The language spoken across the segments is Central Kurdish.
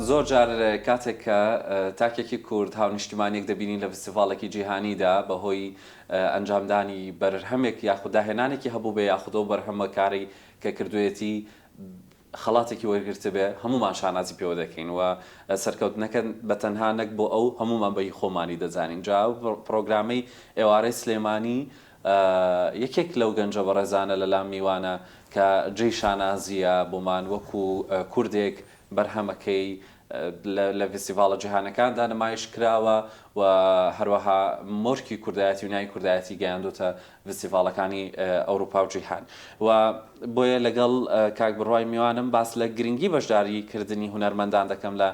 زۆر جار کاتێک کە تاکێکی کورد هاونیشتیمانیەک دەبینین لە ڤستیڤاڵێکی جیهانیدا بەهۆی ئەنجامدانی بەرهەمێک یاخود داهێنانێکی هەبووبێ یاخود ئەو بەرهەمە کارەی کە کردوویەتی خەڵاتێکی وەرگرتبێ هەموومان شانازی پێوە دەکەین و سەرکەوتنەکە بە تەنها نەک بۆ ئەو هەموومان بە هی خۆمانی دەزانین جا ئەو پڕۆگرامەی ئێوارەی سلێمانی یەکێک لەو گەنجە بەڕێزانە لەلام میوانە کە جێی شانازییە بۆمان وەکو کوردێک بەرهەمەکەی لە ڤیستیڤاڵە جیهانەکاندا نمایش کراوە و هەروەها مۆرکی کوردایەتی و ناوی کوردایەتی گەیاندۆتە ڤیستیڤاڵەکانی ئەوروپا و جیهان و بۆیە لەگەڵ کاک بڕوای میوانم باس لە گرنگی بەشداری کردنی هونەرمەندان دەکەم لە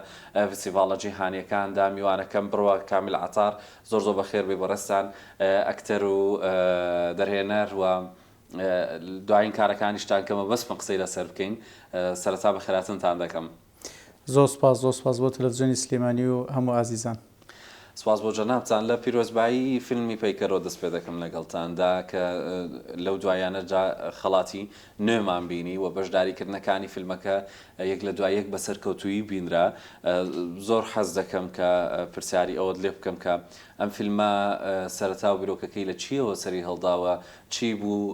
ڤیستیڤاڵە جیهانیەکاندا میوانەکەم بڕوا کامیل عەتار زۆر زۆر بەخێر بێی بەڕێزتان ئەکتەر و دەرهێنەر و دوایین کارەکانیشتان کە مەبەستمە قسەی لەسەر بکەین سەرەتا بەخێراتنتان دەکەم. زۆر سوپاس زۆر سوپاس بۆ تەلەفزیۆنی سلێمانی و هەموو ئازیزان. سوپاس بۆ جەنابتان. لە پیرۆزبایی فیلمی پەیکەرەوە دەست پێ دەکەم لەگەڵتاندا کە لەو دواییانەدا خەڵاتی نوێمان بینی و بەشداریکردنەکانی فیلمەکە یەک لە دوای یەک بە سەرکەوتوویی بینرا. زۆر حەز دەکەم کە پرسیاری ئەوەت لێ بکەم کە ئەم فیلمە سەرەتا و بیرۆکەکەی لە چییەوە سەری هەڵداوە، چی بوو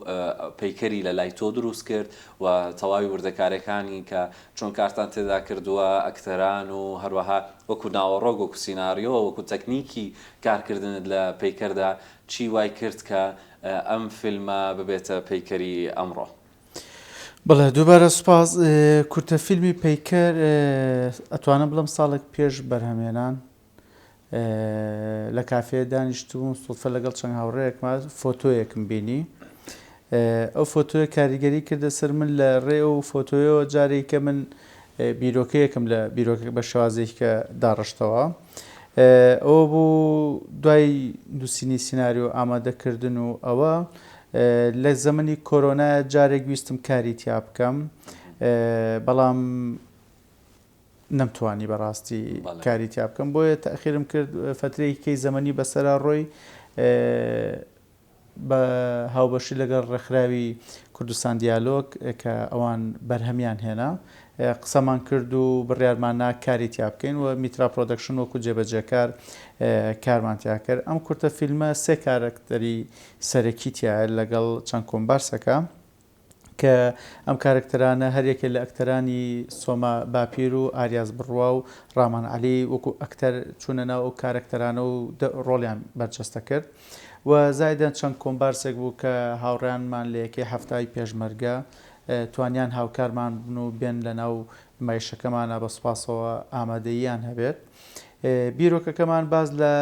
پەیکەری لە لای تۆ دروست کرد و تەواوی وردەکاریەکانی کە چۆن کارتان تێدا کردووە، ئەکتەران و هەروەها وەکو ناوەڕۆک، وەکو سیناریۆ، وەکو تەکنیکی کارکردنت لە پەیکەردا چی وای کرد کە ئەم فیلمە ببێتە پەیکەری ئەمڕۆ؟ بەڵێ دووبارە سوپاس. کورتە فیلمی پەیکەر ئەتوانم بڵێم ساڵێک پێش بەرهەمهێنان لە کافێ دانیشتبووم سوتفە لەگەڵ چەند هاوڕێیەکما فۆتۆیەکم بینی ئەو فۆتۆیە کاریگەری کردە سەر من لە ڕێ ئەو فۆتۆیەوە جارێک کە من بیرۆکەیەکم لە بیرۆکە بە شێوازێکی کە داڕشتەوە ئەوە بوو دوای نووسینی سیناریۆ ئامادەکردن و ئەوە لە زەمەنی کۆرۆنا جارێک ویستم کاری تیا بکەم بەڵام نەمتوانی بەڕاستی کاری تیا بکەم بۆیە تەخیرم کرد فترەیەکی کەی زەمەنی بەسەرا ڕۆی بە هاوبەشی لەگەڵ ڕێکخراوی کوردستان دیالۆگ کە ئەوان بەرهەمیان هێنا قسەمان کرد و بڕیارمان نا کاری تیا بکەین و میترا پرۆدەکشن وەکو جێبەجێکار کارمان تیا کرد. ئەم کورتە فیلمە سێ کارەکتەری سەرەکی تیایە لەگەڵ چەند کۆمبارسەکە کە ئەم کارەکتەرانە هەریەکێ لە ئەکتەرانی سۆما باپیر و ئاریاس بڕوا و ڕامان عەلی وەکو ئەکتەر چوونە ناو ئەو کارەکتەرانە و ڕۆڵیان بەرجەستە کرد و زایدەن چەند کۆمبارسێک بوو کە هاوڕێیانمان لە یەکەی حەفتای پێشمەرگە توانیان هاوکارمان بن و بێن لە ناو نمایشەکەمانا بە سوپاسەوە ئامادەییان هەبێت. بیرۆکەکەمان باس لە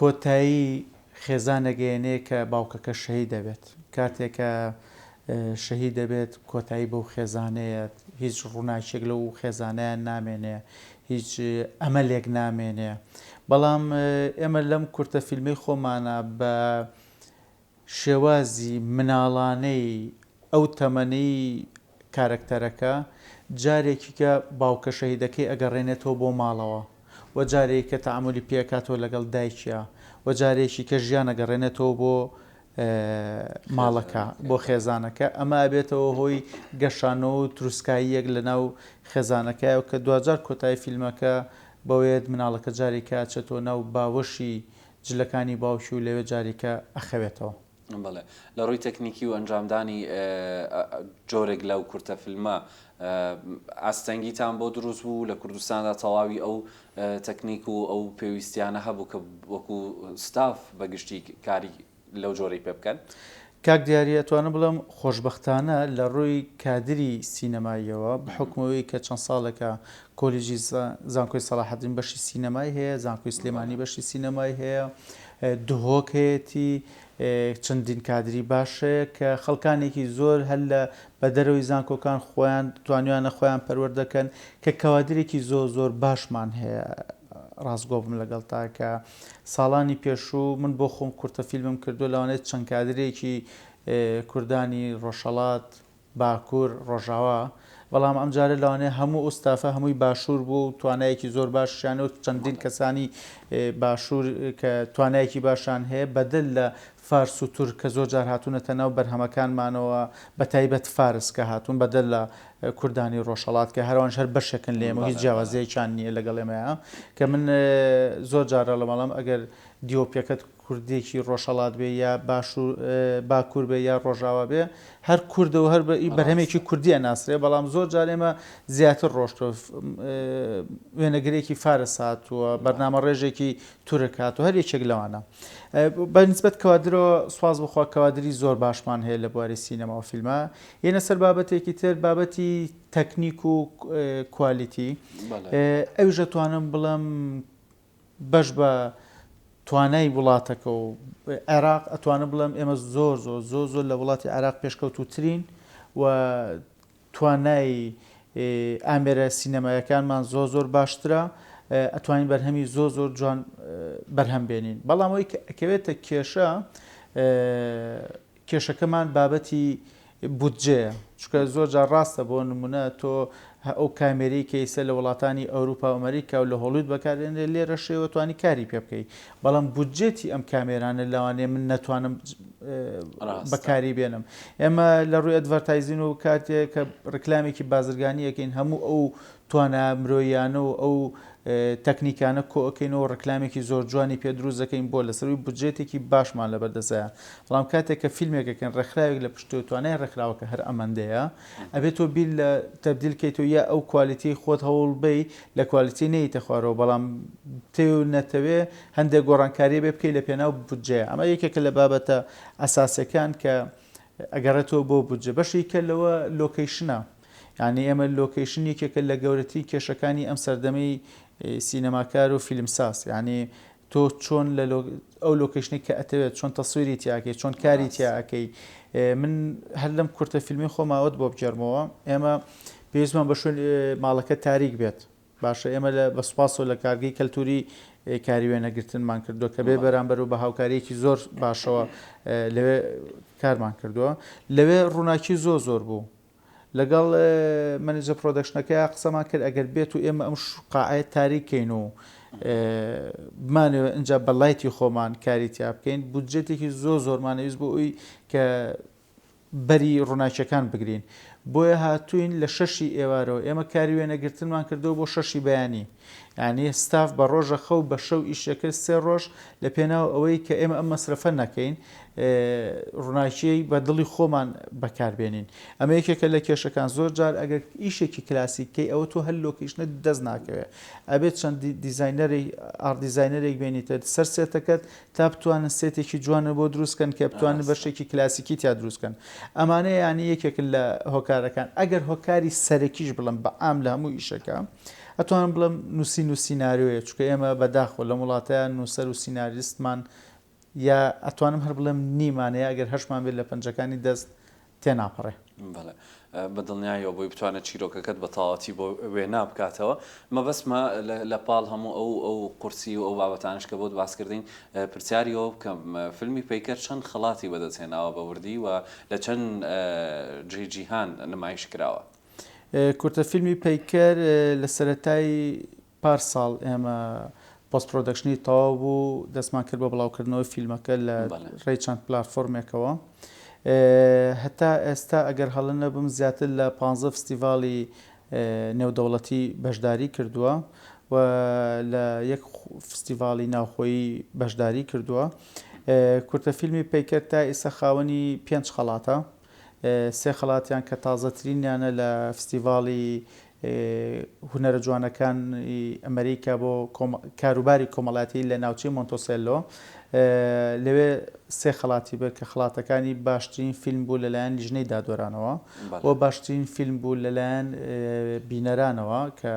کۆتایی خێزانێک ئەیەنێ کە باوکەکە شەهید دەبێت. کاتێک کە شەهید دەبێت کۆتایی بەو خێزانەیەت، هیچ ڕووناکیەک لەو خێزانەیان نامێنێ، هیچ ئەمەلێک نامێنێ. بەڵام ئێمە لەم کورتە فیلمەی خۆمانا بە شێوازی مناڵانەی ئەو تەمەنەی کارەکتەرەکە، جارێکیکە باوکە شەهیدەکەی ئەگەڕێنێتەوە بۆ ماڵەوە و جارێکیکە تەعامولی پێ ئەکاتەوە لەگەڵ دایکیا و جارێکیکە ژیان ئەگەڕێنێتەوە بۆ ماڵەکە بۆ خێزانەکە ئەمە ئەبێتەوە هۆی گەشانەوە و تروسکاییەک لەناو خێزانەکە و کە دواجار کۆتایی فیلمەکە بەوەیەت مناڵەکە جارێکە ئەچێتەوە ناو باوەشی جلەکانی باوکی و لەوێ جاریکە ئەخەوێتەوە. بەڵێ لە ڕووی تەکنیکی و ئەنجامدانی جۆرێک لەو کورتە فیلمە ئاستەنگیتان بۆ دروست بوو لە کوردستاندا تەواوی ئەو تەکنیک و ئەو پێویستیانە هەبوو کە وەکو ستاف بە گشتی کاری لەو جۆرەی پێ بکەن؟ کاک دیاری ئەتوانم بڵێم خۆشبەختانە لە ڕووی کادری سینەماییەوە بە حوکمی ئەوەی کە چەند ساڵێکە کۆلیژی زانکۆی سەڵاحەدین بەشی سینەمای هەیە، زانکۆی سلێمانی بەشی سینەمای هەیە، دهۆک هەیەتی، چەندین کادری باش هەیە کە خەڵکانێکی زۆر هەر لە بە دەرەوەی زانکۆکان خۆیان توانیویانە خۆیان پەروەردە کەن کە کەوادرێکی زۆر زۆر باشمان هەیە ڕاستگۆ بم لەگەڵتا کە ساڵانی پێشوو من بۆ خۆم کورتە فیلمم کردووە لەوانەیە چەند کادرێکی کوردانی ڕۆژهەڵات باکوور، ڕۆژاوا بەڵام ئەمجارە لەوانەیە هەموو ئەو ستافە هەمووی باشوور بوو و توانایەکی زۆر باشیان و چەندین کەسانی باشوور کە توانایەکی باشیان هەیە بەدەل لە فارس و تورک کە زۆر جار هاتوونەتە ناو بەرهەمەکانمانەوە بەتایبەت فارس کە هاتوون بەدەر لە کوردانی ڕۆژهەڵات کە هەروانش هەر بەشێکن لە ئێمە و هیچ جیاوازییەکیان نییە لەگەڵ ئێمەیا کە من زۆر جار ئەڵێم ئەڵێم ئەگەر دیۆپیەکەت کوردێکی ڕۆژهەڵات بێ یا باشوور باکوور بێ یا ڕۆژاوا بێ هەر کوردە و هەر بە بەرهەمێکی کوردی ئەناسرێ بەڵام زۆر جار ئێمە زیاتر ڕۆشتوە وێنەگرێکی فارس هاتووە بەرنامە ڕێژێکی تورک هاتووە هەر یەکێک لەوانە بە نسبەت کەوادرەوە سواز بخوا کەوادری زۆر باشمان هەیە لە بواری سینەما و فیلمە یەنە سەر بابەتێکی تر بابەتی تەکنیک و کوالیتی ئەویش ئەتوانم بڵێم بەش بە توانای وڵاتەکە و عێراق ئەتوانم بڵێم ئێمە زۆر زۆر زۆر زۆر لە وڵاتی عێراق پێشکەوتووترین و توانای ئامێرە سینەمایەکانمان زۆر زۆر باشترە ئەتوانین بەرهەمی زۆر زۆر جوان بەرهەم بێنین بەڵام ئەوەی کە ئەکەوێتە کێشە کێشەکەمان بابەتی بودجەیە چونکە زۆر جار ڕاستە بۆ نمونە تۆ ئەو کامێرەی کە ئیستا لە وڵاتانی ئەوروپا و ئەمریکا و لە هۆڵیود بەکاردێنرێت لێرە شێوە توانی کاری پێ بکەی بەڵام بودجێتی ئەم کامێرانە لەوانەیە من نەتوانم بەکاری بێنم ئێمە لە ڕووی advertising و کاتێک کە ڕکلامێکی بازرگانی ئەکەین هەموو ئەو توانا مرۆییانە و ئەو تەکنیکانە کۆئەکەینەوە ڕکلامێکی زۆر جوانی پێ دروست دەکەین بۆ لەسەروی بودجێتێکی باشمان لەبەردەستایە بەڵام کاتێک کە فیلمێک ئەکەین ڕێکخراوێک لە پشتەوە توانای ڕێکخراوەکە هەر ئەمەندەیە ئەبێت تۆ بیر لە تەبدیل کەیتەوە یا ئەو quality خۆت هەوڵ بەی لە quality نەیتە خوارەوە بەڵام بتەوێ و نەتەوێ هەندێک گۆڕانکاری بێ بکەی لە پێناو بودجەیە ئەمە یەکێکە لە بابەتە ئەساسەکان کە ئەگەڕێتەوە بۆ بودجە بەشی کە لەوە location ە یانی ئێمە location یەکێکە لە گەورەترین کێشەکانی ئەم سەردەمەی سینەماکار و فیلمساز یانی تۆ چۆن لە ئەو location ی کە ئەتەوێت چۆن تەسویری تیاکەی چۆن کاری تیاکەی من هەر لەم کورتە فیلمی خۆماوەت بۆ بگێڕمەوە ئێمە پێویستمان بە شوێن ماڵەکە تاریک بێت باشە ئێمە لە بە سوپاسەوە لە کارگەی کەلتوری کاری وێنەگرتنمان کردووە کە بێ بەرامبەر و بە هاوکاریەکی زۆر باشەوە لەوێ کارمان کردووە لەوێ ڕووناکی زۆر زۆر بوو لەگەڵ manager production ەکەیا قسەمان کرد ئەگەر بێت و ئێمە ئەم قاعەیە تاریک کەین و بمانەوێ ئینجا بە light ی خۆمان کاری تیا بکەین بودجێتێکی زۆر زۆرمان ئەویست بۆ ئەوی کە بەری ڕووناکیەکان بگرین بۆیە هاتووین لە شەشی ئێوارەوە ئێمە کاری وێنەگرتنمان کردەوە بۆ شەشی بەیانی یانی ستاف بە ڕۆژە خەو بە شەو ئیشە کرد سێ ڕۆژ لە پێناو ئەوەی کە ئێمە ئەم مەسرەفە نەکەین ڕووناکیی بە دڵی خۆمان بەکار بێنین ئەمە یەکێکە لە کێشەکان زۆر جار ئەگەر ئیشێکی کلاسیک کەی ئەوە تۆ هەر location ت دەست ناکەوێت ئەبێت چەند designer ی art designer ێک بێنیتە سەر سێتەکەت تا بتوانن سێتێکی جوانە بۆ دروست کەن کە بتوانن بەشێکی کلاسیکی تیا دروست کەن ئەمانە یانی یەکێکن لە هۆکارەکان ئەگەر هۆکاری سەرەکیش بڵم بە عام لە هەموو ئیشەکە ئەتوانم بڵێم نووسین و سیناریۆیە چونکە ئێمە بەداخەوە لەم وڵاتەیا نووسەر و سیناریستمان یا ئەتوانم هەر بڵێم نیمانە یا ئەگەر هەشمان بێت لە پەنجەکانی دەست تێناپەڕێ. بەڵێ بە دڵنیایەوە بۆی بتوانێت چیرۆکەکەت بە تەواوەتی بۆ وێنا بکاتەوە. مەبەستمە لە پاڵ هەموو ئەو ئەو قورسی و ئەو بابەتانەش کە بۆت باس کردین پرسیاری ئەوە بکەم فیلمی پەیکەر چەند خەڵاتی بەدەست هێناوە بە وردی و لە چەند جێی جیهان نمایش کراوە؟ کورتە فیلمی پەیکەر لە سەرەتای پار ساڵ ئێمە post production ی تەواو بوو دەستمان کرد بە بڵاوکردنەوەی فیلمەکە لە ڕێی چەند پلاتفۆرمێکەوە هەتا ئێستا ئەگەر هەڵە نەبم زیاتر لە پ فستیڤاڵی نێودەوڵەتی بەشداری کردووە و لە یەک فستیڤاڵی ناوخۆیی بەشداری کردووە کورتە فیلمی پەیکەر تا ئێستا خاوەنی پێنج خەڵاتە سێ خەڵاتیان کە تازەترینیانە لە فستیڤاڵی هونەرە جوانەکانی ئەمریکا بۆ کاروباری کۆمەڵایەتی لە ناوچەی مۆنتۆسێلۆ لەوێ سێ خەڵاتی برد کە خەڵاتەکانی باشترین فیلم بوو لەلایەن لیژنەی دادوەرانەوە و باشترین فیلم بوو لەلایەن بینەرانەوە کە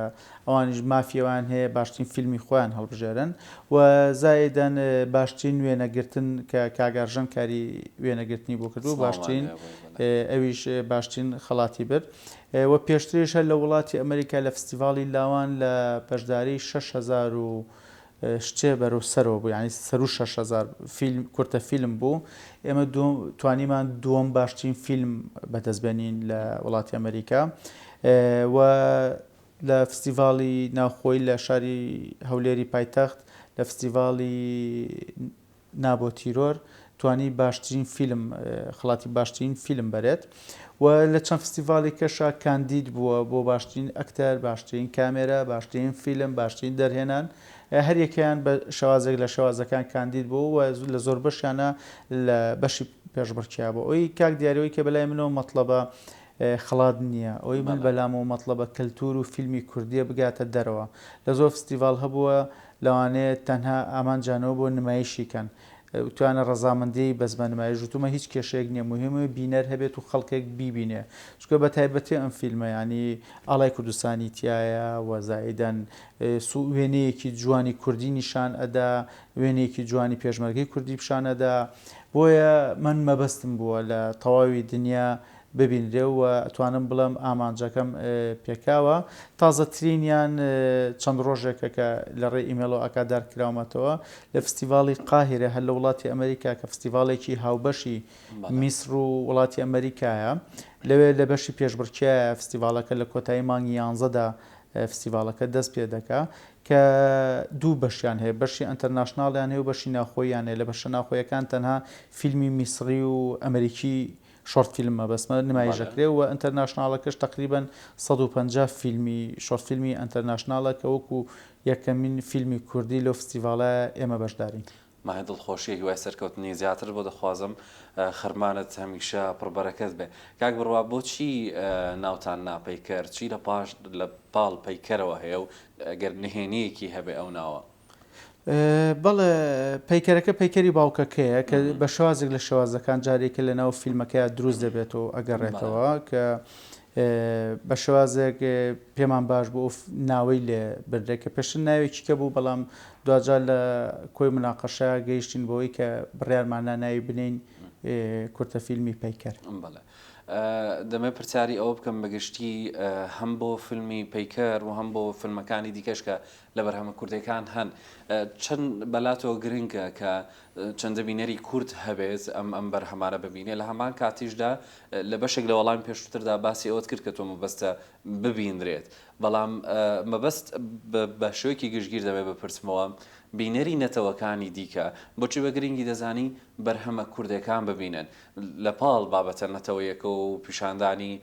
ئەوانیش مافی ئەوەیان هەیە باشترین فیلمی خۆیان هەڵبژێرن و زائیدەن باشترین وێنەگرتن کە کاک ئارژەن کاری وێنەگرتنی بۆ کردووە باشترین ئەویش باشترین خەڵاتی برد و پێشتریش هەر لە وڵاتی ئەمریکا لە فستیڤاڵی لاوان لە بەشداری 6000 و شتێ بەرەو سەرەوە بوو یانی سەروو 6000 فیلم کورتە فیلم بوو ئێمە توانیمان دووەم باشترین فیلم بەدەست بێنین لە وڵاتی ئەمریکا. و لە فستیڤاڵی ناوخۆی لە شاری هەولێری پایتەخت لە فستیڤاڵی نا بۆ تیرۆر توانی باشترین فیلم خەڵاتی باشترین فیلم بەرێت و لە چەند فستیڤاڵی کەشا کاندید بووە بۆ باشترین ئەکتەر، باشترین کامێرا، باشترین فیلم، باشترین دەرهێنان هەریەکەیان بە شێوازێک لە شێوازەکان کاندید بوو و لە زۆربەشیانە لە بەشی پێشبڕکیا بوو. ئەوی کاک دیاری ئەوی کە بەلای منەوە مەتڵەبە خەڵات نییە ئەوەی من بەلامەوە مەتڵەبە کەلتور و فیلمی کوردیە بگاتە دەرەوە لە زۆر فستیڤاڵ هەبووە لەوانەیە تەنها ئامانجیان ئەوە بووە نمایشی کەن وتویانە ڕەزامەندیی بەس بە نمایش وتومە هیچ کێشەیەک نییە موهیمە بینەر هەبێت و خەڵکێک بیبینێ چونکە بە تایبەتی ئەم فیلمە یانی ئاڵای کوردستانی تیایە و زائیدەن وێنەیەکی جوانی کوردی نیشان ئەدا وێنەیەکی جوانی پێشمەرگەی کوردی پیشان ئەدا بۆیە من مەبەستم بووە لە تەواوی دنیا ببینرێ و ئەتوانم بڵێم ئامانجەکەم پێکاوە. تازەترینیان چەند ڕۆژێکە کە لە ڕێی ئیمێڵەوە ئاگادار کراومەتەوە لە فستیڤاڵی قاهیرە هەر لە وڵاتی ئەمەریکا کە فستیڤاڵێکی هاوبەشی میسر و وڵاتی ئەمەریکایە لەوێ لە بەشی پێشبڕکێیە فستیڤاڵەکە لە کۆتایی مانگی یانزەدا فستیڤاڵەکە دەست پێ دەکا کە دوو بەشیان هەیە بەشی international یان هەیە و بەشی ناوخۆییان هەیە لە بەشە ناوخۆیەکان تەنها فیلمی میسری و ئەمەریکی short film مەبەستمە نمایش ئەکرێ و international ەکەش تەقریبەن 150 فیلمی short film ی international ە کە وەکو یەکەمین فیلمی کوردی لەو فستیڤاڵە ئێمە بەشدارین. مایەی دڵخۆشیە هیوای سەرکەوتنی زیاتر بۆ دەخوازم خەرمانت هەمیشە پڕ بەرەکەت بێ کاک بڕوا بۆچی ناوتان نا پەیکەر چی لە پاش لە پاڵ پەیکەرەوە هەیە و گەر نهێنیەکی هەبێ ئەو ناوە؟ بەڵێ پەیکەرەکە پەیکەری باوکەکەیە کە بە شێوازێک لە شێوازەکان جارێکە لە ناو فیلمەکەیا دروست دەبێتەوە ئەگەڕێتەوە کە بە شێوازێک پێمان باش بوو ناوەی لێ بردرێت کە پێشتر ناوێکی کە بوو بەڵام دواجار لە کۆی مناقەشە گەیشتین بەوەی کە بڕیارمان نا ناوی بنین کورتە فیلمی پەیکەر. بەڵێ دەمەوێت پرسیاری ئەوە بکەم بەگشتی هەم بۆ فیلمی پەیکەر و هەم بۆ فیلمەکانی دیکەش کە لە بەرهەمە کوردیەکان هەن چەند بەلاتەوە گرنگە کە چەندە بینەری کورد هەبێت ئەم ئەم بەرهەمانە ببینێ لە هەمان کاتیشدا لە بەشێک لە وەڵامی پێشووتردا باسی ئەوەت کرد کە تۆ مەبەستە ببینرێت بەڵام مەبەست بە شێوەیەکی گشتگیر دەمەوێت بپرسمەوە بینەری نەتەوەکانی دیکە بۆچی بە گرنگی دەزانی بەرهەمە کوردەکان ببینن لە پاڵ بابەتە نەتەوەیەکە و پیشاندانی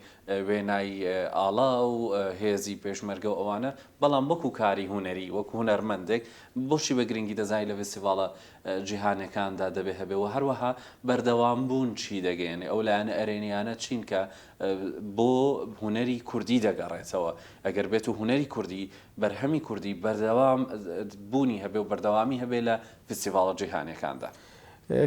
وێنای ئاڵا و هێزی پێشمەرگە و ئەوانە، بەڵام وەکو کاری هونەری، وەکو هونەرمەندێک بۆچی بە گرنگی دەزانی لە ڤیستیڤاڵە جیهانیەکاندا دەبێ هەبێ و هەروەها بەردەوام بوون چی دەگەیەنێ؟ ئەو لایەنە ئەرێنیانە چین کە بۆ هونەری کوردی دەگەڕێتەوە؟ ئەگەر بێت و هونەری کوردی، بەرهەمی کوردی بەردەوام بوونی هەبێ و بەردەوامی هەبێ لە ڤیستیڤاڵە جیهانیەکاندا.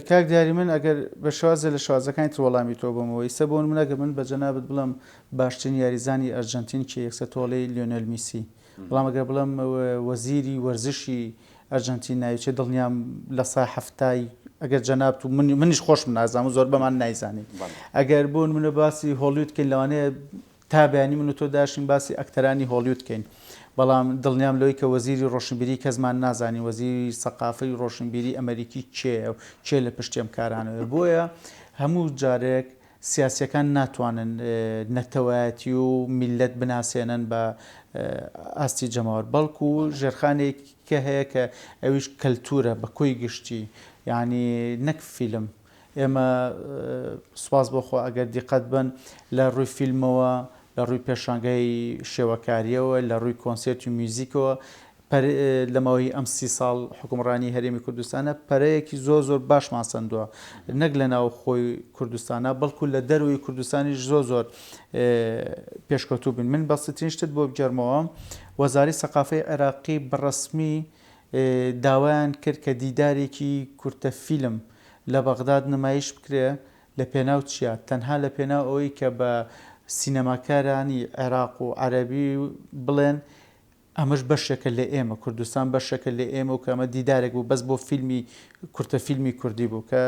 کاک دیاری من ئەگەر بە شێوازێ لە شێوازەکانی تر وەڵامی تۆ بەمەوە ئیسە بۆ نمونە گەر من بە جەنابت بڵێم باشترین یاریزانی ئەرجەنتین کێ یەکسەر تۆ ئەڵێی لیۆنێل میسی بەڵام ئەگەر بڵێم وەزیری وەرزشی ئەرجەنتین ناوی چیە دڵنیام لە سا حەفتای ئەگەر جەنابت و من منیش خۆشم نازانم و زۆربەمان نایزانین ئەگەر بۆ نمونە باسی هۆڵیود کەین لەوانەیە تا بەیانی من و تۆ داشین باسی ئەکتەرانی هۆڵیود کەین بەڵام دڵنیام لەوەی کە وەزیری ڕۆشنبیری کەسمان نازانین وەزیری سەقافەی ڕۆشنبیری ئەمەریکی کێیە و کێ لە پشتی ئەم کارانەوەیە بۆیە هەموو جارێک سیاسیەکان ناتوانن نەتەوایەتی و میللەت بناسێنن بە ئاستی جەماوەر بەڵکو ژێرخانێک کە هەیە کە ئەویش کەلتورە بە کۆی گشتی یعنی نەک فیلم ئێمە سوپاس بۆ خوا ئەگەر دیقەت بەن لە ڕووی فیلمەوە، لە ڕووی پێشانگای شێوەکارییەوە، لە ڕووی کۆنسێرت و میوزیکەوە لە ماوەی ئەم سی ساڵ حوکمڕانی هەرێمی کوردستانە پەرەیەکی زۆر زۆر باشمان سەندووە نەک لە ناو خۆی کوردستانە بەڵکو لە دەرەوەی کوردستانیش زۆر زۆر پێشکەوتوو بووین. من بەسیترین شتت بۆ بگێڕمەوە وەزارەی سەقافەی عێراقی بە ڕەسمی داوایان کرد کە دیدارێکی کورتە فیلم لە بەغداد نمایش بکرێ لە پێناو چیا؟ تەنها لە پێناو ئەوەی کە بە سینەماکارانی عێراق و عەرەبی بڵێن ئەمەش بەشێکە لە ئێمە، کوردستان بەشێکە لە ئێمە و کە ئەمە دیدارێک بوو بەس بۆ فیلمی کورتە فیلمی کوردی بوو کە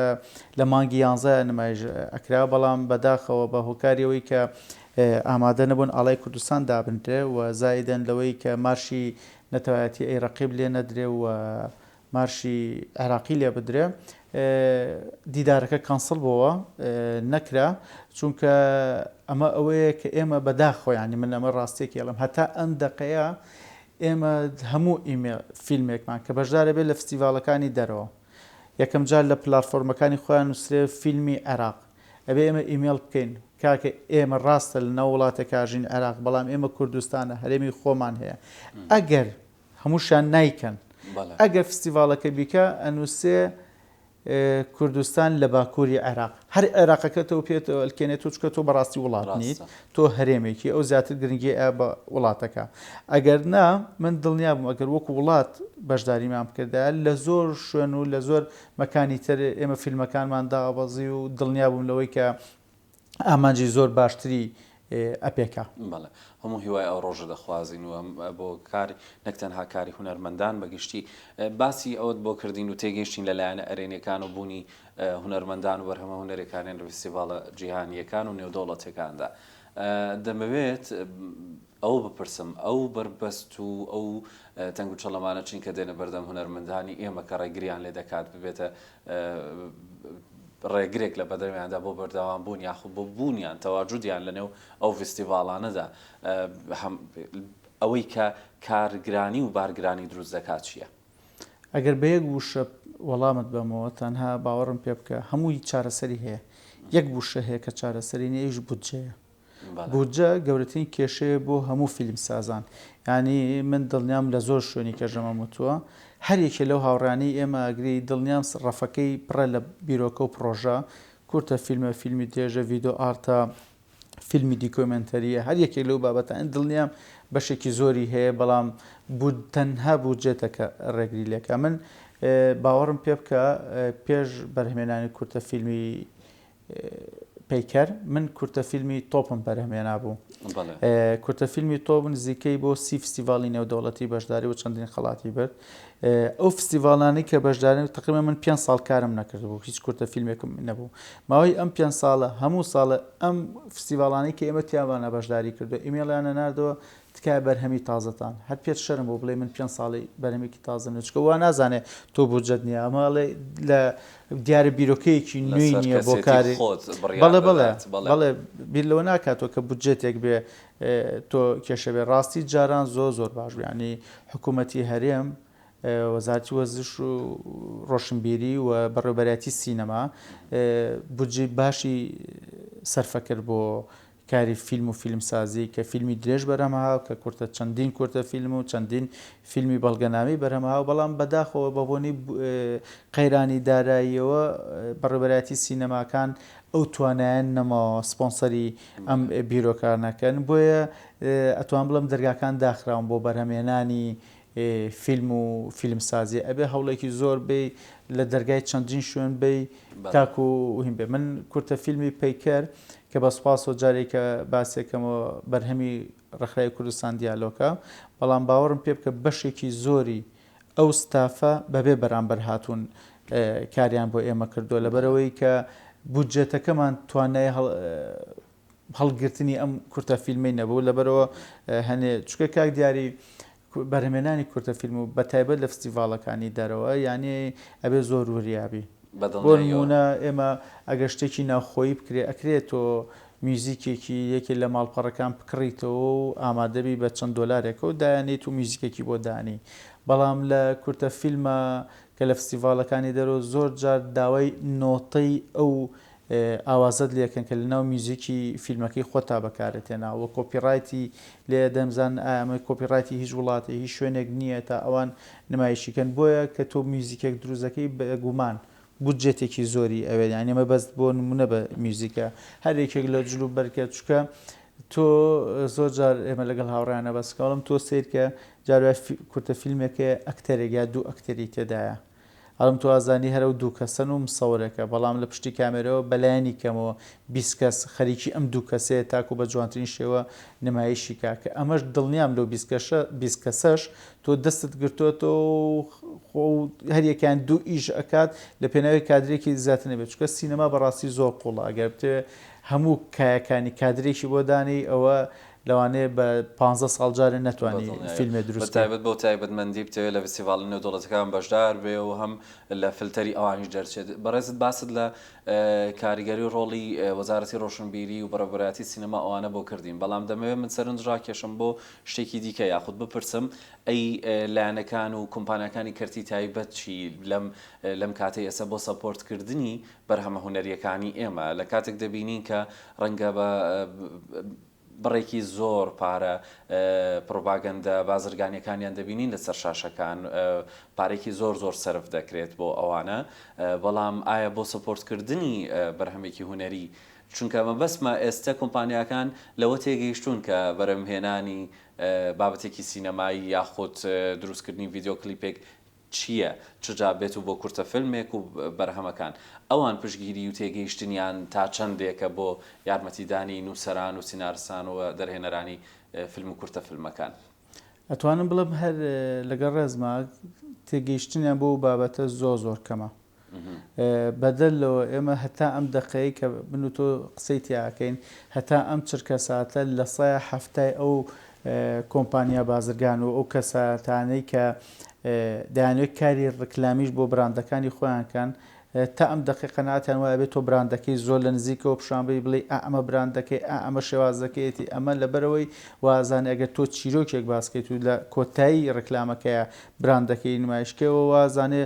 لە مانگی یانزە نمایش ئەکرا بەڵام بەداخەوە بە هۆکاری ئەوەی کە ئامادە نەبوون ئاڵای کوردستان دابنرێ و زائیدەن لەوەی کە مارشی نەتەوایەتی ئەی ڕەقیب لێ نەدرێ و مارشی عێراقی لێ بدرێ. دیدارەکە cancel بۆوە نەکرا چونکە ئەمە ئەوەیە کە ئێمە بەداخەوە یانی من ئەمە ڕاستیەکی ئەڵێم هەتا ئەم دەقەیە ئێمە هەموو ئیمێ فیلمێکمان کە بەشدارە بێت لە فستیڤاڵەکانی دەرەوە یەکەم جار لە پلاتفۆرمەکانی خۆیان نووسرێ فیلمی عێراق ئەبێ ئێمە ئیمێڵ بکەین کاکە ئێمە ڕاستە لە ناو وڵاتێکا ژین عێراق بەڵام ئێمە کوردستانە هەرێمی خۆمان هەیە ئەگەر هەمووشیان نایکەن ئەگەر فستیڤاڵەکە بیکا ئەنووسێ کوردستان لە باکووری عێراق هەر عێراقەکەتەوە پێت ئەلکێنێت تۆ چکە تۆ بەڕاستی وڵات نیت تۆ هەرێمێکی ئەو زیاتر گرنگی ئە بە وڵاتەکە ئەگەر نا من دڵنیا بووم ئەگەر وەکو وڵات بەشداریمان بکردایە لە زۆر شوێن و لە زۆر مەکانی تر ئێمە فیلمەکانمان دابەزی و دڵنیا بووم لەوەی کە ئامانجی زۆر باشتری ئەپێکا. بەڵێ هەموو هیوای ئەو ڕۆژە دەخوازین و بۆ کاری نەک تەنها کاری هونەرمەندان بە گشتی باسی ئەوەت بۆ کردین و تێگەیشتین لە لایەنە ئەرێنیەکان و بوونی هونەرمەندان و بەرهەمە هونەریەکانیان لە فیستیڤاڵە جیهانیەکان و نێودەوڵەتیەکاندا دەمەوێت ئەوە بپرسم ئەو بەربەست و ئەو تەنگوچەڵەمانە چین کە دێنە بەردەم هونەرمەندانی ئێمە کە ڕێگریان لێ دەکات ببێتە ڕێگرێک لە بەردەمیاندا بۆ بەردەوام بوون یاخود بۆ بوونیان تەواجودیان لەنێو ئەو ڤیستیڤاڵانەدا ئەوەی کە کارگرانی و بارگرانی دروست دەکات چییە؟ ئەگەر بە یەک وشە وەڵامت بەمەوە تەنها باوەڕم پێ بکە هەمووی چارەسەری هەیە یەک وشە هەیە کە چارەسەری نیە ئەویش بودجەیە. بودجە گەورەترین کێشەیە بۆ هەموو فیلمسازان یانی من دڵنیام لە زۆر شوێنی کەژەمەم وتووە هەر یەکێ لەو هاوڕێیانەی ئێمە ئەگری دڵنیام ڕەفەکەی پڕە لە بیرۆکە و پڕۆژە کورتە فیلمە فیلمی درێژە ڤیدۆ ئارتە فیلمی دیکۆمێنتەریە هەر یەکێک لەو بابەتانە دڵنیام بەشێکی زۆری هەیە بەڵام تەنها بودجێتە کە ڕێگری لێکە من باوەڕم پێ بکە پێش بەرهەمێنانی کورتە فیلمی پەیکەر، من کورتە فیلمی تۆپم بەرهەمهێنابوو. کورتە فیلمی تۆپ نزیکەی بۆ سی فستیڤاڵی نێودەوڵەتی بەشداری و چەندین خەڵاتی برد. ئەو فستیڤاڵانەی کە بەشداری تقریبا من پێنج ساڵ کارم نەکردبوو، هیچ کورتە فیلمێکم نەبوو. ماوەی ئەم پێنج ساڵە هەموو ساڵە ئەم فستیڤاڵانەی کە ئێمە تیابانە بەشداری کردو ئیمێڵیانە ناردەوە تکایە بەرهەمی تازەتان هەر پێت شەرم بوو بڵێی من پێنج ساڵی بەرهەمێکی تازەم نیە چونکە وا نازانێ تۆ بودجەت نیە ئەمە ئەڵێ لە دیارە بیرۆکەیەکی نوێی لەسەر نییە بۆ کەسێتی کاری خۆت بڕیار بەڵێ بەڵێ دەدات بەڵێ. بەڵێ بیر لەوە ناکاتەوە کە بودجێتێک بێ تۆ کێشە بێ ڕاستی جاران زۆر زۆر باش بوو یانی حکوومەتی هەرێم وەزارەتی وەرزش و ڕۆشنبیری و بەڕێوەبەرایەتی سینەما بودجەی باشی سەرفە کرد بۆ کاری فیلم و فیلمسازی کە فیلمی درێژ بەرهەمهاو کە کورتە چەندین کورتە فیلم و چەندین فیلمی بەڵگەنامەی بەرهەمهاو بەڵام بەداخەوە بەبۆنەی قەیرانی داراییەوە بەڕێوەبەرایەتی سینەماکان ئەو توانایان نەماوە سپۆنسەری ئەم بیرۆکانە کەن بۆیە ئەتوان بڵێم دەرگاکان داخراون بۆ بەرهەمهێنانی فیلم و فیلمسازی ئەبێ هەوڵێکی زۆر بەی لە دەرگای چەندین شوێن بەی تاکو هین بێ من کورتە فیلمی پەیکەر کە بە سوپاسەوە جارێکە باسێکەمەوە بەرهەمی ڕێکخراوی کوردستان دیالۆکە بەڵام باوەڕم پێ بکە بەشێکی زۆری ئەو ستافە بەبێ بەرامبەر هاتوون کاریان بۆ ئێمە کردووە لەبەرەوەی کە بودجێتەکەمان توانای هەڵگرتنی ئەم کورتە فیلمەی نەبوو لەبەرەوە هەنێ چکە کاک دیاری بەرهەمێنانی کورتە فیلم و بەتایبەت لە فستیڤاڵەکانی دەرەوە یانی ئەبێ زۆر وریابی بۆ نمونە ئێمە ئەگەر شتێکی ناوخۆیی بکرێ ئەکرێت تۆ میوزیکێکی یەکێ لە ماڵپەڕەکان بکڕیتەوە و ئامادەبی بە چەند دۆلارێکەوە دایانیت و میوزیکێکی بۆ دانی بەڵام لە کورتە فیلمە کە لە فستیڤاڵەکانی دەرەوە زۆر جار داوای نۆتەی ئەو ئاوازەت لێکەن کە لەناو میوزیکی فیلمەکەی خۆتا بەکارت هێنا وە copyright ی لێ ئەدەن بزانن ئایا ئەمە copyright ی هیچ وڵاتێ هیچ شوێنێک نییە تا ئەوان نمایشی کەن بۆیە کە تۆ میوزیکێک دروست دەکەی بێگومان بودجێتێکی زۆری ئەوێت یانی ئەمە بەس بۆ نمونە بە میوزیکە هەر یەکێک لە جل و بەرگە چونکە تۆ زۆر جار ئێمە لەگەڵ هاوڕێیانە بەس کەڵم تۆ سەیرکە جار وایە کورتە فیلمێکەیە ئەکتەرێک یا دوو ئەکتەری تێدایە ئەڵێم تۆ ئەزانی هەر ئەو دوو کەسەن و مسەورێکە، بەڵام لە پشتی کامێرەوە بەلایەنی کەمەوە 20 کەس خەریکی ئەم دوو کەسەیە تاکو بە جوانترین شێوە نمایشی کا، کە ئەمەش دڵنیام لەو 20 کەشە 20 کەسەش تۆ دەستت گرتۆتەوە و خۆ هەر یەکەیان دوو ئیش ئەکات لە پێناوی کادرێکی زیاتر نەبێت، چونکە سینەما بەڕاستی زۆر قوڵە ئەگەر بتەوێ هەموو کایەکانی کادرێکی بۆ دانێی ئەوە. لەوانەیە بە پانزە ساڵ جارێ نەتوانی فیلمێ دروست کەی. بەتایبەت بەو تایبەتمەندی بتەوێت لە فیستیڤاڵە نێودەوڵەتیەکان بەشدار بێ و هەم لە فلتەری ئەوانیش دەرچێت. بەڕێزت باست لە کاریگەری و ڕۆڵی وەزارەتی ڕۆشنبیری و بەڕێوەبەرایەتی سینەما ئەوانە بۆ کردین، بەڵام دەمەوێت من سەرنج ڕاکێشم بۆ شتێکی دیکە یاخود بپرسم ئەی لایەنەکان و کۆمپانیاکانی کەرتی تایبەت چی لەم لەم کاتەی ئێستا بۆ support کردنی بەرهەمە هونەرییەکانی ئێمە لە کاتێک دەبینین کە ڕەنگە بە بڕێکی زۆر پارە پڕوپاگەندە بازرگانیەکانیان دەبینین لەسەر شاشەکان پارێکی زۆر زۆر سەرف دەکرێت بۆ ئەوانە بەڵام ئایا بۆ support کردنی بەرهەمێکی هونەری چونکە مەبەستمە ئێستە کۆمپانیاکان لەوە تێگەیشتوون کە بەرهەمهێنانی بابەتێکی سینەمایی یاخود دروستکردنی ڤیدیۆ کلیپێک چییە چ جا بێت و بۆ کورتە فیلمێک و بەرهەمەکان ئەوان پشتگیری و تێگەیشتنیان تا چەندێکە بۆ یارمەتیدانی نووسەران و سینارستان و دەرهێنەرانی فیلم و کورتە فیلمەکان؟ ئەتوانم بڵێم هەر لەگەڵ ڕێزما تێگەیشتنیان بۆ بابەتە زۆر زۆر کەمە. بەدەر لەوە ئێمە هەتا ئەم دەقەی کە من و تۆ قسەی تیا ئەکەین هەتا ئەم چرکەساتە لە سەیا حەفتای ئەو کۆمپانیا بازرگان و ئەو کەسایەتانەی کە دەیانەوێت کاری ڕکلامیش بۆ براندەکانی خۆیان کەن تا ئەم دەقەی قەناعەتیان وایە بێت تۆ براندەکەی زۆر لە نزیکەوە پیشان بەی بڵێی ئا ئەمە براندەکەی ئا ئەمە شێوازەکەیەتی ئەمە لەبەرئەوەی وازانێ ئەگەر تۆ چیرۆکێک باس کەیت و لە کۆتایی ڕکلامەکەیا براندەکەی نمایش کەی ئەوە وازانێ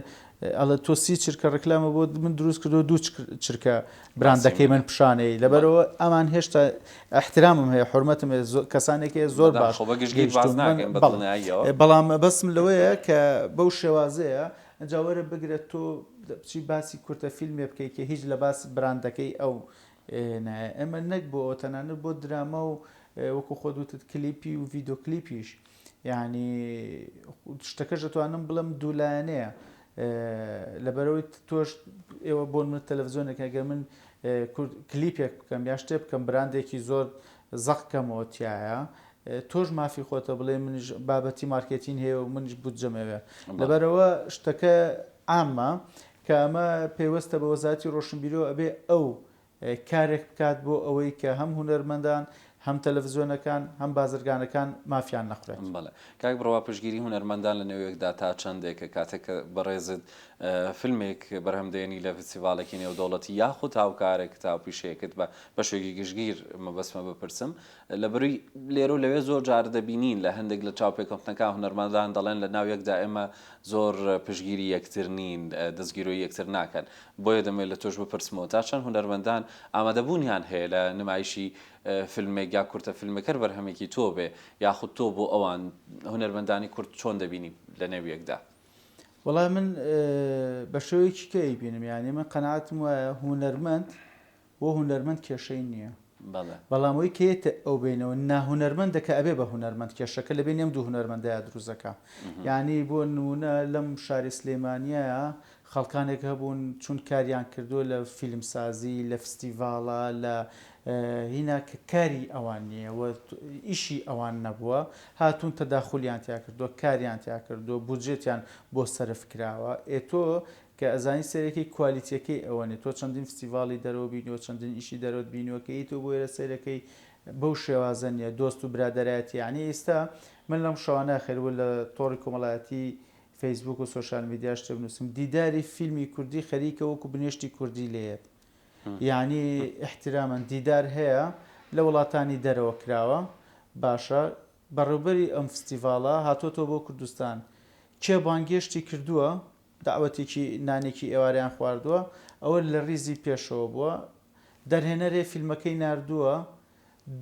ئەڵێ تۆ سی چرکە ڕیکلامە بۆ من دروست کردو دوو چرکە براندەکەی من پیشانەی لەبەرەوە ئەمان هێشتا احترامم هەیە حرمەتم هەیە کەسانێک هەیە زۆر باش بەڵام بەسم لەوەیە کە بەو شێوازەیە ئەجا وەرە بگرە تۆ بچی باسی کورتە فیلمێ بکەی کە هیچ لە باس براندەکەی ئەو نایە ئێمە نەک بۆ ئەوە تەنانەت بۆ دراما و وەکو خۆت وتت کلیپی و ڤیدۆ کلیپیش یانی شتەکەش دەتوانم بڵێم دوولایەنەیە لەبەرەوەی تۆش ئێوە بۆ من تەلەڤزیۆنێک ئەگەر من کلیپێک بکەم یا شتێ بکەم براندێکی زۆر زەق کەمەوە تایە تۆش مافی خۆتە بڵێ منیش بابەتی مارکێتین هەیە و منیش بودجەمەوێ لەبەرەوە شتەکە عامە کە ئەمە پەیوەستە بە وەزارەتی ڕۆشنبیرەوە ئەبێ ئەو کارێک بکات بۆ ئەوەی کە هەم هونەرمەندان، هەم تەلەفزیۆنەکان، هەم بازرگانەکان مافیان نەخورێت. بەڵێ کاک بڕوا پشتگیری هونەرمەندان لە نێویەکدا تا چەندێکە کاتێک کە بەڕێزت فیلمێک بەرهەم دێنی لە فستیڤاڵێکی نێودەوڵەتی یاخود هاوکارێکت هاوپیشەیەکت بە بەشێکی گشتگیر مەبەستمە بپرسم لەبەروی لێرە و لەوێ زۆر جار دەبینین لە هەندێک لە چاوپێکەوتنەکان هونەرمەندان دەڵێن لە ناو یەکدا ئێمە زۆر پشتگیری یەکتر نین دەستگیرۆی یەکتر ناکەن بۆیە دەمەوێت لە تۆش بپرسمەوە تا چەند هونەرمەندان ئامادەبوونیان هەیە لە نمایشی فیلمێک یا کورتە فیلمێک هەر بەرهەمێکی تۆ بێ یاخود تۆ بۆ ئەوان هونەرمەندانی کورد چۆن دەبینی لە نێو یەکدا؟ وەڵا من بە شێوەیەکی کە ئەیبینم یانی من قەناعەتم وایە هونەرمەند بۆ هونەرمەند کێشەی نییە بەڵام ئەوەی کە یەتە ئەو بینەوە ناهونەرمەندە کە ئەبێ بە هونەرمەند کێشەکە لە بینی ئەم دوو هونەرمەندەیا دروست دەکا یانی بۆ نمونە لەم شاری سلێمانیایە خەڵکانێک هەبوون چون کاریان کردووە لە فیلمسازی لە فستیڤاڵە لە هینا کە کاری ئەوان نییە و ئیشی ئەوان نەبووە هاتوون تەداخولیان تیا کردووە کاریان تیا کردووە بودجێتیان بۆ سەرف کراوە ئێ تۆ کە ئەزانی سەیرەکەی کوالیتیەکەی ئەوەنێ تۆ چەندین فستیڤاڵی دەرەوە بینیوە چەندین ئیشی دەرەوەت بینیوە کە یەیتەوە بۆ ئێرە سەیرەکەی بەو شێوازە نیە دۆست و برادەرایەتی یانی ئیستا من لەم شەوانە خەریک بوو لە تۆڕی کۆمەڵایەتی فەیسبوک و سۆشیال میدیا شتێ بنووسم دیداری فیلمی کوردی خەریکە وەکو بنێشتی کوردی لێیەت یانی ئیحترامەن دیدار هەیە لە وڵاتانی دەرەوە کراوە باشە بەڕێوبەری ئەم فستیڤاڵە هاتۆتەوە بۆ کوردستان کێ بانگێشتی کردووە دەعوەتێکی نانێکی ئێوارەیان خواردووە، ئەوە لە ریزی پێشەوە بووە، دەرهێنەرێ فیلمەکەی ناردووە،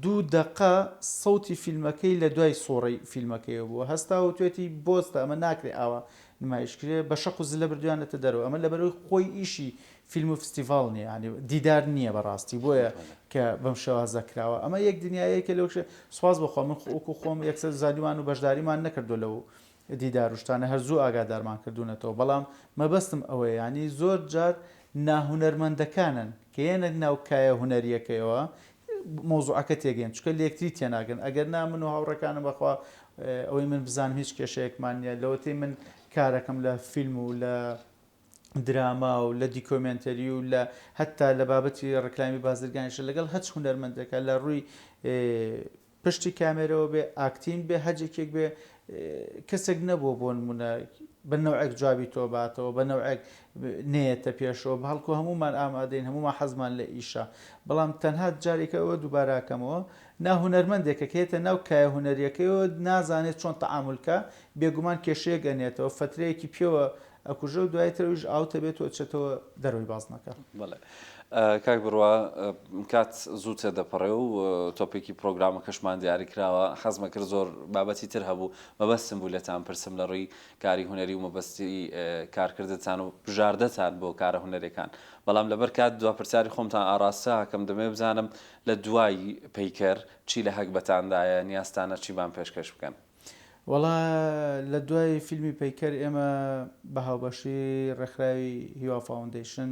دوو دەقە سەوتی فیلمەکەی لە دوای سۆڕەی فیلمەکەیەوە بووە، هەستاوە وتوێتی بۆستە ئەمە ناکرێ ئاوا نمایش کرێ، بە شەق و زلە بردویانەتە دەرەوە، ئەمە لەبەرئەوەی خۆی ئیشی فیلم و فستیڤاڵ نییە، یانی دیدار نییە بەڕاستی، بۆیە کە بەم شێوازە کراوە، ئەمە یەک دنیایەکە لەو سوپاس بۆ خوا من وەکو خۆم یەکسەر زانیومان و بەشداریمان نەکردووە لەو دیدار و شتانە هەر زوو ئاگادارمان کردوونەتەوە بەڵام مەبەستم ئەوەیە یانی زۆر جار ناهونەرمەندەکانن کە یەنە ناو کایە هونەریەکەیەوە مەوزوعەکە تێگەین چونکە لە یەکتری تێناگەن ئەگەر نا من و هاوڕێکانم بەخوا ئەوەی من بزانم هیچ کێشەیەکمان نییە لەوەتەی من کارەکەم لە فیلم و لە دراما و لە دیکۆمێنتەری و لە هەتا لە بابەتی ڕکلامی بازرگانیشە لەگەڵ هەچ هونەرمەندێکە لە ڕووی. پشتی کامێرەوە بێ، ئاکتین بێ، هەر یەکێک بێ، کەسێک نەبووە بۆ نموونە بە نەوعێک جوابی تۆ باتەوە، بە نەوعێک نەیەتە پێشەوە، بەڵکو هەموومان ئامادەین، هەموومان حەزمان لە ئیشە، بەڵام تەنها جارێکە ئەوە دووبارە ئەکەمەوە، نا هونەرمەندێکە کە یەتە ناو کایە هونەریەکەیەوە نازانێت چۆن تەعامول کا، بێگومان کێشەیەک ئەنێتەوە، فەترەیەکی پێوە ئەکوژێ و دوای تر ئەویش out ئەبێت و ئەچێتەوە دەرەوەی بازنەکە. بەڵێ کاک بڕوا کات زوو تێدەپەڕێ و topic ی پرۆگرامەکەشمان دیاری کراوە حەزمەکرد زۆر بابەتی تر هەبوو مەبەستم بوو لێتان پرسم لە ڕووی کاری هونەری و مەبەستی کارکردنتان و بژاردەتان بۆ کارە هونەریەکان بەڵام لەبەر کات دوا پرسیاری خۆمتان ئاڕاستە ئەکەم دەمەوێ بزانم لە دوای پەیکەر چی لە هەگبەتاندایە نیازتانە چیمان پێشکەش بکەن؟ وەڵا لە دوای فیلمی پەیکەر ئێمە بە هاوبەشی ڕێکخراوی هیوا فاوندەیشن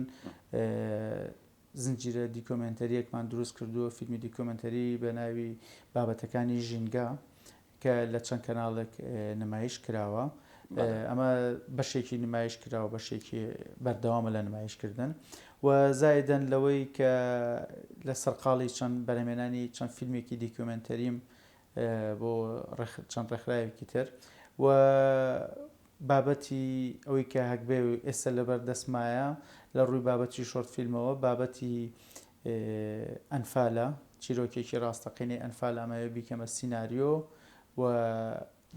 زنجیرە دیکۆمێنتەریەکمان دروست کردووە فیلمی دیکۆمێنتەری بە ناوی بابەتەکانی ژینگە کە لە چەند کەناڵێک نمایش کراوە ئەمە بەشێکی نمایش کراوە بەشێکی بەردەوامە لە نمایشکردن و زایدەن لەوەی کە لە سەرقاڵی چەند بەرهەمێنانی چەند فیلمێکی دیکۆمێنتەریم بۆ چەند ڕێکخراوێکی تر و بابەتی ئەوەی کە هەگبێ ئێستا لەبەر دەستمایە لە ڕووی بابەتی شۆرت فیلمەوە بابەتی ئەنفالە چیرۆکێکی ڕاستەقینەی ئەنفال ئەمەوێ بیکەمە سیناریۆ و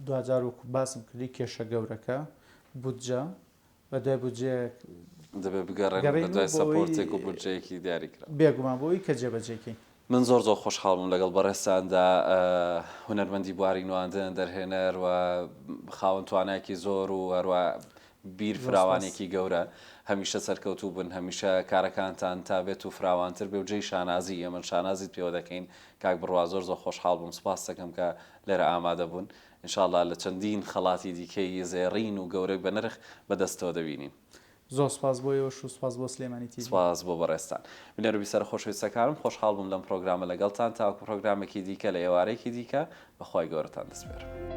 دواجار وەکو باسم کردی کێشە گەورەکە بودجە بەدوای بودجەیەک دەبێ بگەڕێن گەڕێین بەدوای بۆ ئەوەی support ێک و بودجەیەکی دیاریکراو. بێگومان بۆ ئەوەی کە جێبەجێی کەین. من زۆر زۆر خۆشحاڵ بووم لەگەڵ بەڕێزتاندا هونەرمەندی بواری نواندن، دەرهێنەر و خاوەن توانایەکی زۆر و هەروا بیر زۆر سپاس. فراوانێکی گەورە. هەمیشە سەرکەوتوو بن، هەمیشە کارەکانتان تا بێت و فراوانتر بێ و جێی شانازی ئێمەن، شانازیت پێوە دەکەین کاک بڕوا. زۆر زۆر خۆشحاڵ بووم، سپاست دەکەم کە لێرە ئامادە بوون. ان شاء اللە لە چەندین خەڵاتی دیکەی زێڕین و گەورەی بەنرخ بەدەستەوە دەبینین. زۆر سوپاس بۆ ئێوەش و سوپاس بۆ سلێمانی تیڤی. سوپاس بۆ بەڕێزتان. بینەر و بیسەرە خۆشەویستەکانم خۆشحاڵ بووم لەم پڕۆگرامە لەگەڵتان تاوەکو پڕۆگرامێکی دیکە لە ئێوارەیەکی دیکە بە خوای گەورەتان دەسپێرم.